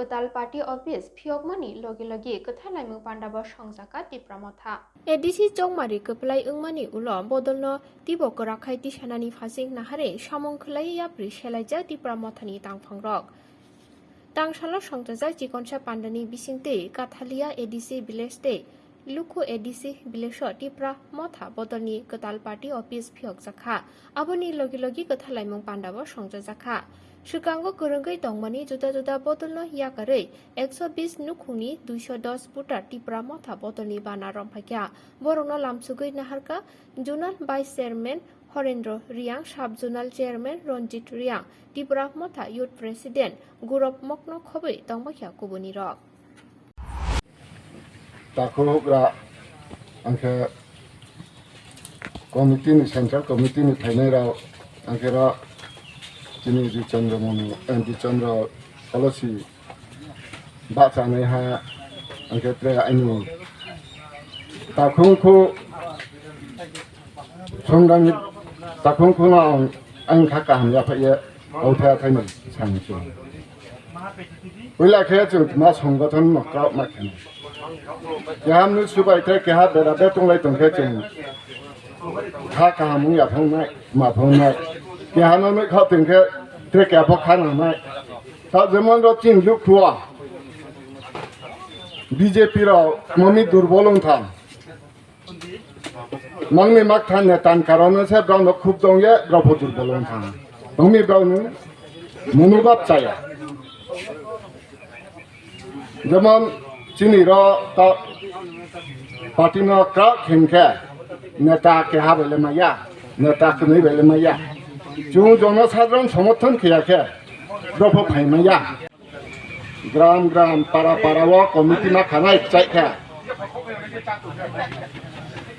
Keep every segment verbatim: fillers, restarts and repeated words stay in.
Kwtal party office phiyokmani logi logi kwthar laimung pandabo songjakha Tipra Motha. A D C chongmari kwplai wngmani ulo bodolno tibo kwrakhai tisanani phasing naharwi samung khwlaiwi yapri selaijak Tipra Mothani tangphangrok. Tangsalo songchajak chikonsa pandani bisingtwi Kathalia A D C village tei Lukhu A D C village o Tipra Motha bodolni kwtal party office phiyokjakha. Aboni logi logi kwthar laimung pandabo songchajakha. Swkango kwrwngwi tongmani juda juda bodolno yakarwi ekso bis nukhungni duiso dos voter Tipra Motha bodolni bana romphaikha. Borokno lamsugwi naharkha Zonal Vice Chairman Horendro Riang, Sub Zonal Chairman Ranjit Riang, Tipra Motha Youth President Gurop Mokno khobwi tongbaikha kubunirok. Takhuk ra angkhe committee ni, central committee ni phainai rok angkhe ro chini Richandra Manu, eh, Richandra Kolosi bachanai ha angkhe tre ani takhuk khu Songdani takhung khuna ang, ang kha kaham ya phaiye, o thaya thaini sangsi. Puila khe chwng ma songgothon no kraw ma khe. Keham ni subai tei keha bera be tonglai tong khe chwng kha kaham wng ya phang nai, ma phang nai. Keha no nuk kha tong khe tre keha pho kha nang nai. Ta jemon ro chini luk khua B J P rok mami durbol wng thang. Mangni maktha netan karone se brao no khub dong ye brao pho durbol wng thang. Tongmi brao ni monobhab chaya. Jemon chini ro ta party no krak khen khe neta keha bai le maya, neta kwnwi bai le maya. Chung jono sadharon somorthon khiya khe brao pho phai maya. Gram gram, para para o committee ma khanai kwchai kha.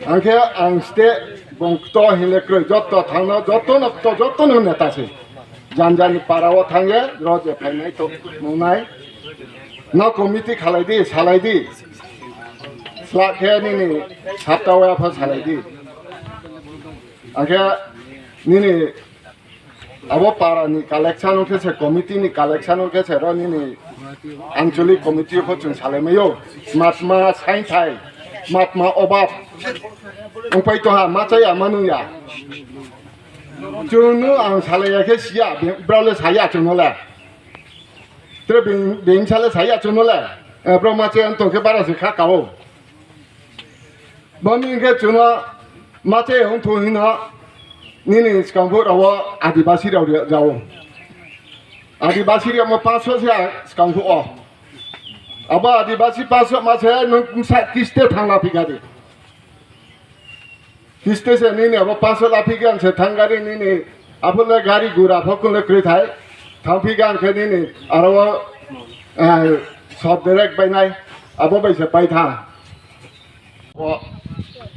Angkhe ang state bong kto hinle kwrwi, jotto thangno, jotto no kto, jotto no neta se. Jan jan para o thangye, ro je phainai to nungnai. No committee khalai di, salai di. Sla khe nini sapta o apha salai di. Angkhe nini Abo para ni collection wngkhe se, committee ni collection wngkhe se, ro nini ancholic committee pho chwng salai maio. Matma sainthai, matma obab wngpai tongha, ma chaya ma nungya. Chwngno ang salaiya khe siya, be-, brao le saya chwngno le. Tre beng, beng sale saya chwngno le. Eh, bro ma chaya wng tong khe bara se kha kao. Boni hwnkhe chwngno mache hwn thu hino nini swkang phuk rao Adibasi rao ri-, jao. Adibasi rao mo panch sho se swkang phuk o. Abo Adibasi panch sho ma se nwng bwsa kiste thangna phikha di. Kiste se nini abo panch sho la phikha se thangari nini abo le gari gura pho kung le kwrwi thai. Thang phikha khe nini aro, eh, sob derek bainai abo bai se pai tha. O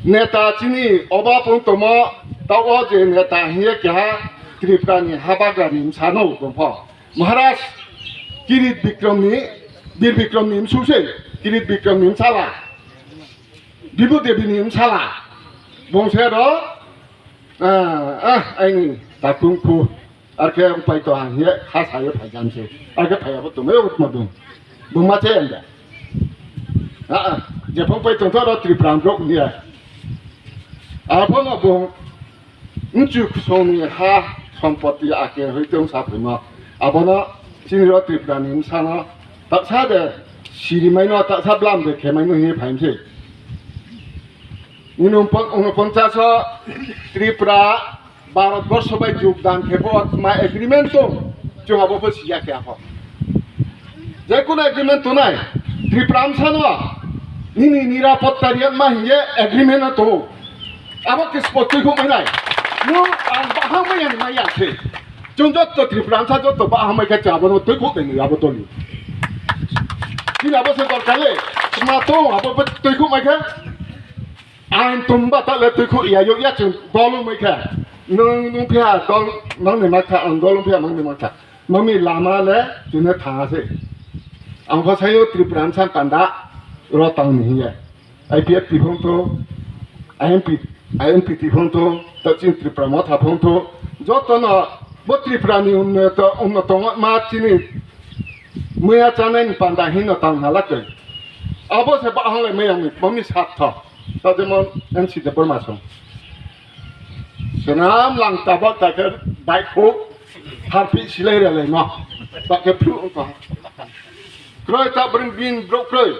neta chini obab wng tongmo, ta o je neta hiye keha Tripura ni habagra ni bwsano bwpho. Maharaj Kirit Bikram ni, Bir Bikram ni bwswk se, Kirit Bikram ni bwsala, Bibu Devi ni bwsala. Bongse ro, ah, ah, aini tatung phu. Arkhe wng pai to ang hiya kha sayo phai jam se. Arkhe phai abo tongmai abo tongma dong. Bung ma che enda. Ah, ah, je phung pai tong to ro Tripura rok hiya. Abo no bung nchu kusong ni ha sompoti ake hoi tong sa phai ma. Abo no chini ro Tripura ni bwsa no ta sa de siri mai no ta sa blam de khe mai no hiya phai se. Nini unpon-, unponchas o Tripura Bharat Borsho bai jogdan khe bo ma agreement tong, chwng abo bo siya khe apho. Je kono agreement tonai, Tripura bwsano nini nirapotta riyakma hiye agreement no tongo. Abo khe spot twi khuk mai nai. Nwng ang baham mai ani mai ya khe. Chwng jotto Tripura bwsa jotto baham mai khe chwng abono twi khuk nai abo doli. Chini abo se dorkar le, sma tong abo bo twi khuk mai khe. Ang tumba ta le twi khuk ya yo ya chwng dol wngwi khe. Nwng, nwng phiya dol, nangni ma kha, ang dol wng phiya nangni ma kha. Nokni lama le chwngno thang se. Ang bo sayo Tripura bwsa panda ro tang ni hiya. I P F T phung to, I M P, I M P T phung to, to chini Tripura Motha phung to. Joto no bo Tripura ni unnoto, unnoto ma chini Muya chanai ni panda hino tang halakoi. Abo se ba hangle muya ni bomi sat tho. Ta jemon N C Debbarma song. Senam lang tabak ta ke bai khu harpi silai re lai ma. Ta ke phu ko. Kroi ta bring bin bro kroi.